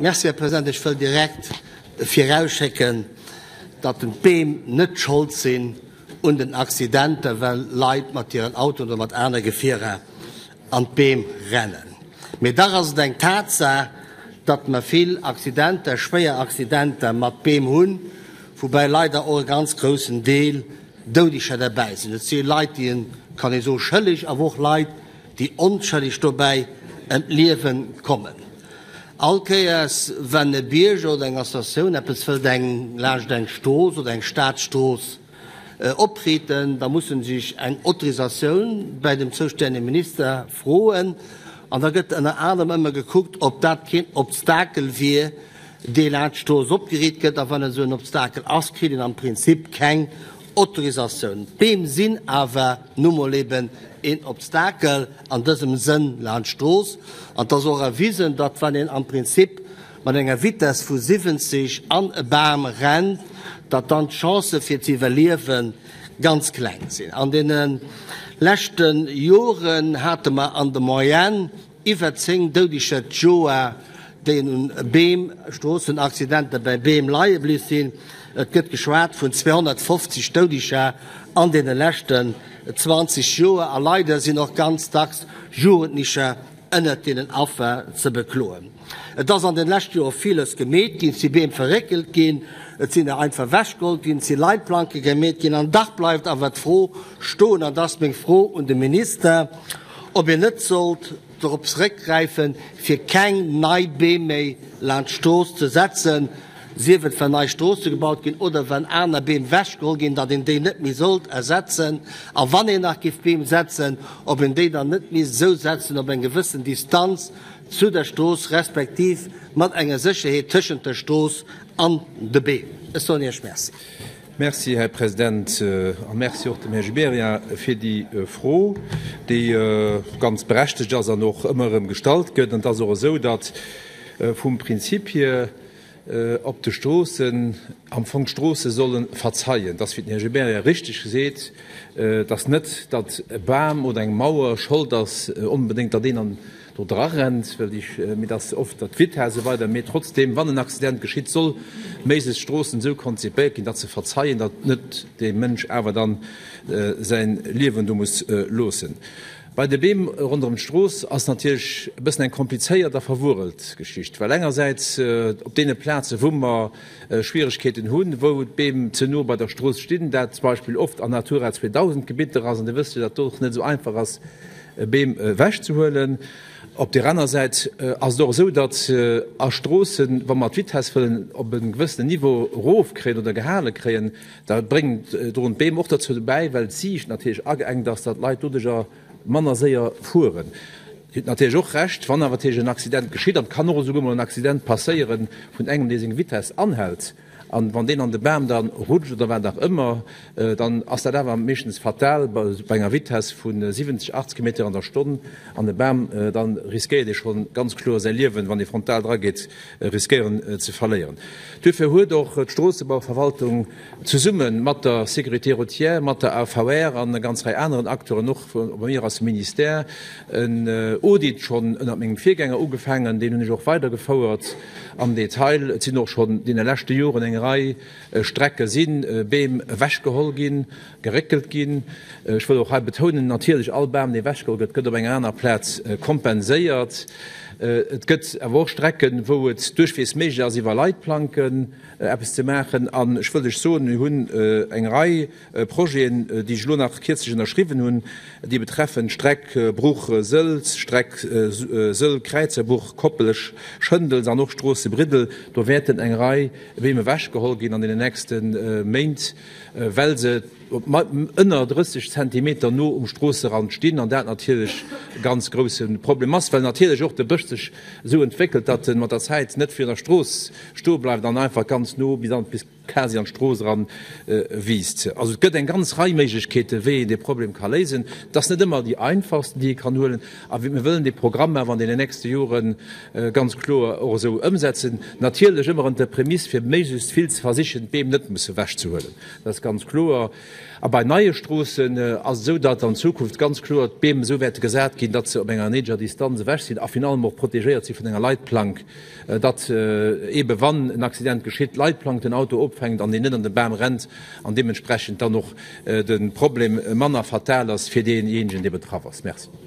Merci, Här President. Ech wëll direkt virausschécken, datt d'Beem net Schold sinn un den Accidenter, well Leit mat hiren Autoen oder mat aner Gefierer an d'Beem rennen. Mee dach ass et eng Tatsaach, datt mer vill Accidenter, schwéier Accidenter mat Beem hunn, woubäi leider och e ganz groussen Deel Doudeger derbäi sinn. Et si Leit, déi en, kann ee soen, schëlleg, awer och Leit, déi onschëlleg dobäi ëm d'Liewe kommen. All Kéiers, wenn e Bierger oder eng Associatioun eppes wëllt eng laanscht eng Strooss oder eng Staatsstrooss opriiten, da mussen se sech eng Autorisatioun bäi dem zoustännege Minister froen. An da gëtt ënner anerem ëmmer gekuckt, ob dat keen Obstakel wier, dee laanscht d'Strooss opgeriit gëtt. A wann et esou en Obstakel ass, kritt een am Prinzip keng Autorisatioun. D'Beem sinn awer nu mol eben een Obstakel an dësem Sënn laanscht d'Strooss. An et ass och erwisen, datt wann een am Prinzip mat enger Vitess vu 70 an e Bam rennt, datt dann d'Chancë fir ze iwwerliewe ganz kleng sinn. An deene leschte Joren hate mer an der Moyenne Iwwer 10 Doudeger d'Joer, déi un Beem, Stroossenaccidenter bei Beem leie bliww sinn. Et gëtt geschwat vun 250 Doudeger an deene leschten 20 Joer. A leider sinn och ganz dacks Jugendlecher ënnert deenen Affer ze bekloen. Et ass an den leschte Jore villes gemeet ginn, et si Beem verréckelt ginn, et sinn der einfach ewechgeholl ginn, et si Leitplanke gemeet ginn. An dach bleift awer d'Fro stoen, an dat ass meng Fro un de Minister, ob een net sollt dorop zeréckgräifen, fir keng nei Beem méi laanscht d'Strooss ze setzen, sief et well nei Stroosse gebaut ginn oder well aner Beem ewechgeholl ginn, datt een déi net méi sollt ersetzen. A wann een nach géif Beem setzen, ob een déi dann net misst esou setzen op eng gewëssen Distanz zu der Strooss respektiv mat enger Sécherheet tëschent der Strooss an de Beem. Ech soen Iech Merci. Merci, Här President, a merci och dem Här Gibéryen fir déi Fro, déi ganz berechtegt ass an och ëmmer erëm gestallt gëtt. An et ass och esou, datt vum Prinzip hier op de Stroossen am Fong d'Stroosse solle verzeien. Et ass, wéi den Här Gibéryen richteg seet, et ass net, datt e Bam oder eng Mauer Schold ass onbedéngt, datt een an do dra rennt, well déi, mee dass oft dat d'Vitesse esou weider, mee trotzdem, wann en Accident geschitt, soll méiglechst d'Stroossen esou konzipéiert ginn, datt se verzeien, datt net dee Mënsch awer dann säin Liewen do muss loossen. Bei de Beem ronderëm d'Strooss ass natierlech e bëssen eng komplizéiert a verwurrelt Geschicht, well engersäits op deene Plaze wou mer Schwieregkeeten hunn, wou d'Beem ze no bei der Strooss stinn, dat zum Beispill oft an Natura 2000 Gebitter ass, an Dir wësst jo, datt do och net esou einfach ass, Beem ewech ze huelen. Op där aner Säit ass et och esou, datt a Stroossen, wa mer d'Vitesse wëllen op e gewëssenen Niveau erofkréien oder gehale kréien, da bréngt droen d'Beem och derzou bäi, well d'Siicht natierlech ageengt ass, datt d'Leit doduercher manner séier fueren. Dir hutt natierlech och Recht, wann awer natierlech en Accident geschitt, an et kann och esouguer mol en Accident passéiere vun engem, dee seng Vitesse anhält, An wann deen an de Bam dann rutscht oder wat auch ëmmer, dann ass dat awer meeschtens fatal. Bei enger Vitesse vu 70, 80 Kilometer an der Stonn an e Bam, dann riskéiert ee schonn ganz kloer säi Liewen, wann ee frontal drageet, riskéieren ze verléieren. Duerfir huet och d'Stroossebauverwaltung zesumme mat der Sécurité routière, mat der AVR an enger ganz Rei aneren Acteuren, och bei mir aus dem Ministère, en Audit schonn ënnert mengem Virgänger ugefaangen, deen hunn ech och weidergefouert am Detail. Et sinn och schonn deene leschte Joren eng Rei Strecke si Beem ewechgeholl ginn, geréckelt ginn. Ech wëll och hei betounen, natierlech all Bam, dee ewechgeholl gëtt, gëtt op enger aner Plaz kompenséiert. Et gëtt awer och Strecken, wou et duerchweegs méiglech ass, iwwer Leitplanken eppes ze maachen. An ech wëll lech soen, mir hunn eng Rei Projeten, déi ech elo nach kierzlech ënnerschriwwen hunn, déi betreffen d'Streck Bruch-Sëlz, Streck Sëll-Kräizerbuch, Koppelesch-Schëndels an och Stroosse-Briddel. Do wäerten eng Rei Beem ewechgeholl ginn an deenen nächste Méint, well se ënner 30 Zentimeter no um Stroosserand stinn an dat natierlech e ganz grousse Problem ass, well natierlech och de Bësch sech esou entwéckelt, datt e mat der Zäit net virun der Strooss stoe bleift an einfach ganz no bis an. quasi an d'Strooss eran wiisst. Also et gëtt eng ganz Rei Méiglechkeeten, wéi een dee Problem ka léisen. Et ass net ëmmer déi einfachsten, déi ee kann huelen. A mir wëllen dee Programm awer an deenen nächste Jore ganz kloer och esou ëmsetzen. Natierlech ëmmer ënner der Prämiss, fir méiglechst vill ze versichen, d'Beem net musse ewechzehuelen. Dat ass ganz kloer. A bei neie Stroossen ass et esou, datt an Zukunft ganz kloer d'Beem esou wäerte gesat ginn, datt se op enger néideger Distanz ewech sinn a virun allem och protegéiert si vun enger Leitplank, datt eebe wann en Accident geschitt, d'Leitplank den Auto opfänkt an deen net an de Bam rennt an deementsprechend dann och de Problem manner fatal ass fir deejéinegen, dee betraff ass. Merci.